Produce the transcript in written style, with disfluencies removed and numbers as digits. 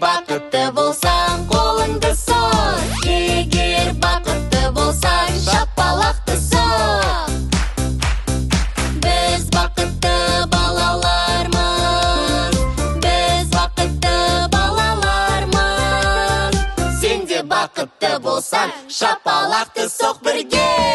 Бақытты болсаң, қолыңды соқ. Егер бақытты болсаң, шапалақты соқ. Біз бақытты балалармыз. Біз бақытты балалармыз. Сен де бақытты болсаң, шапалақты соқ бірге.